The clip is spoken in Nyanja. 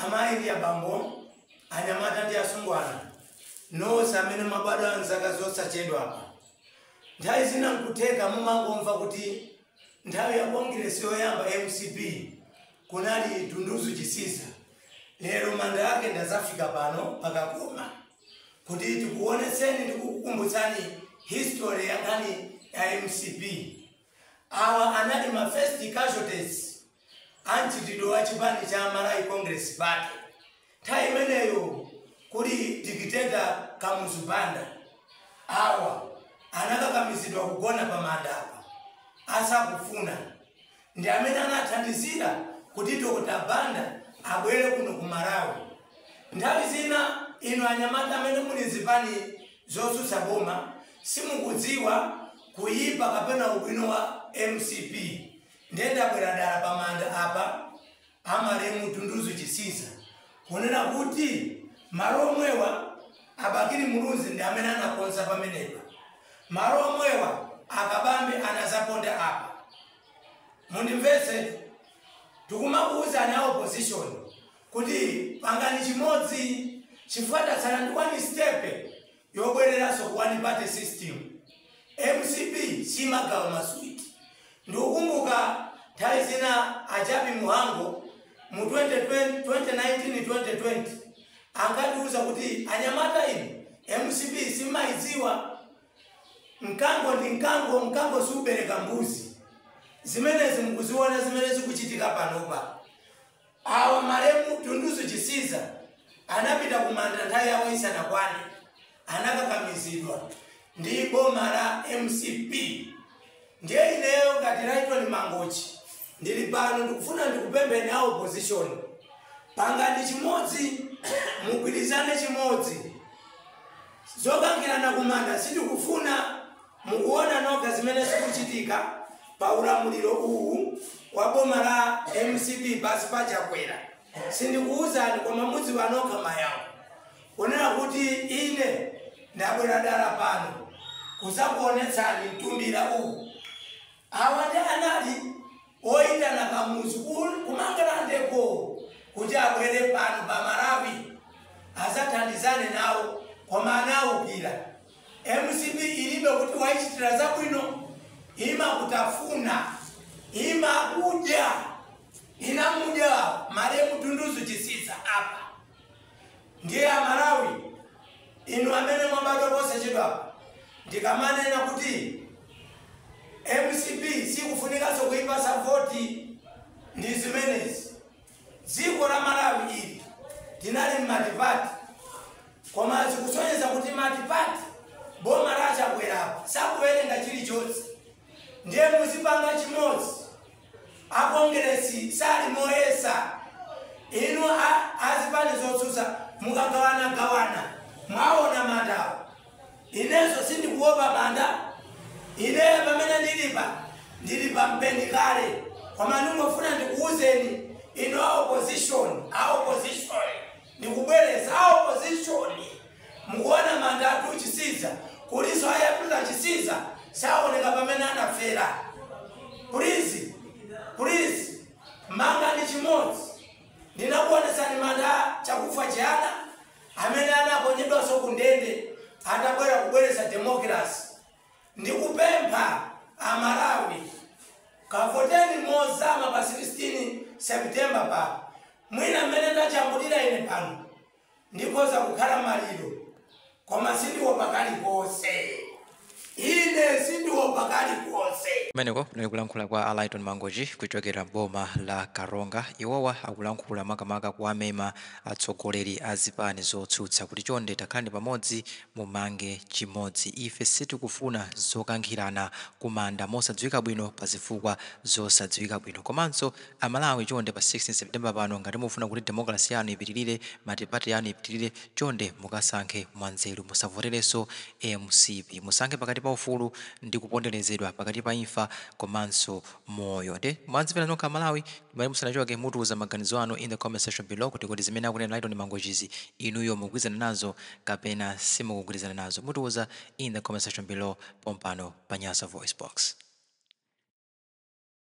Amayi ndi abambo, anyamata ndi asungwana, nonse amene mwabadwa mzaka zosachedwa apa, nthawi zina nkutheka mumangomva kuti nthawi ya Kongresi yoyamba MCP kunali Dunduzu Chisiza. Lero manda ake ndazafika pano pakakoma kuti tikuonetseni ndi kukukumbutsani history ya nkhani ya MCP. Awa anali ma first casualties a mchitidwe wa chipani cha Malawi Congress Party. Nthawi imeneyo kuli dictator Kamuzu Banda. Awa anakakamizidwa kugona pa manda apa asakufuna, ndi amene anathandizira kuti Dr Banda abwere kuno ku Malawi. Nthawi zina inu anyamata amene muli zipani zotsutsa boma simukudziwa kuyipa kapena ubwino wa MCP. Ndiye ndabwera dala pa manda apa amalemu Dunduzu Chisiza kunena kuti malo omwewa a Bakili Muluzi ndi amene anakonza pamenepa. Malo omwewa a Kabambe anazaponda apa. Mundimvetse, tikumakuwuzani a opposition kuti pangani chimodzi, chifukwa tatsala ndi one step yobwereranso ku one party system. MCP simagawa maswiti. Ndikukumbuka nthawi zina a Jappie Mhango mu 2020, 2019, 2020 ankatiuza kuti, "Anyamata inu, MCP simayidziwa. Mkango ndi mkango, mkango siubereka mbuzi." Zimenezi mukuziona zimene zikuchitika panopa. Awa malemu Dunduzu Chisiza anapita kumanda nthawi yawo isanakwane, anakakamizidwa ndi boma la MCP. Ndiye ineyo ngati Lyton Mangochi ndili pano, ndikufuna ndikupempheni a opposition, pangani chimodzi, mugwirizane chimodzi. Zokankhirana kumanda sindikufuna. Mukuona nokha zimene zikuchitika pa ulamuliro uwu wa boma la MCP pasi pa Chakwera. Sindikuwuzani, koma mudziwa nokha mayawo kunena kuti ine ndabwera dala pano kuzakuonetsani mtumbira uwu. Awa ndi anali oyitana Kamuzu kumangalandeko kuti abwere pano pa Malawi azathandizane nawo, koma anawukira. MCP ilibe kuti wayichitira zabwino, imakutafuna, imakudya, inamudya malemu Dunduzu Chisiza apa. Ndiye Amalawi inu amene mwabadwa posachedwapa, ndikamanena kuti MCP sikufunikanso kuipasa voti, ndi zimenezi. Dziko la Malawi ili tinali mmultiparty, koma zikusonyeza kuti multiparty boma la Chakwerapo sakuwerenga chilichonse. Ndiye muzipanga chimodzi. Akongresi sali moyesa. Inu azipani zotsutsa mukagawanagawana, mwaona mandawo. Inenso sindikuopa manda. Ine pamene ndilipa, ndili pa mpeni kale, koma ndingofuna ndikuwuzeni inu a opposition, a opposition, ndikubwereza, a opposition, mukuona manda athu Chisiza, kuliso ayapita Chisiza saoneka pamene anafera. Please, please, mangani chimodzi. Ndinakuonesani manda Chakufwa Chihana amene anaponyedwanso ku ndende atabwera kubweretsa democracy. Ndikupempha Amalawi, kavoteni mozama pa 16 September pa. Mwina mmene ndachambulira ine pano ndikhoza kukhala maliro, koma sindiopa kalikonse. Ine sindiopa kalikonse. Kumeneko kunali kulankhula kwa a Lyton Mangochi kuchokera boma la Karonga. Iwowa akulankhula makamaka kuwamema atsogoleri a zipani zotsutsa kuti chonde takhalani pamodzi, mumange chimodzi. Ife sitikufuna zokankhirana kumanda mosadziwika bwino, pa zifukwa zosadziwika bwino. Komanso Amalawi, chonde, pa 16 September pano, ngati mufuna kuti democracy yanu ipitirire, multiparty yanu ipitirire, chonde mukasankhe mwanzeru, musavoterenso MCP. Musankhe pakati pa ufulu ndi kuponderezedwa, pakati pa imfa komanso moyo. Nde mwadzimvera nokha Malawi. Mali musanachoke, mutiuza maganizo anu in the comment section below kuti kodi zimene akunena Lyton Mangochizi inuyo mukugwirizana nazo kapena simukugwirizana nazo? Mutiuza in the comment section below pompano pa Nyasa Voice Box.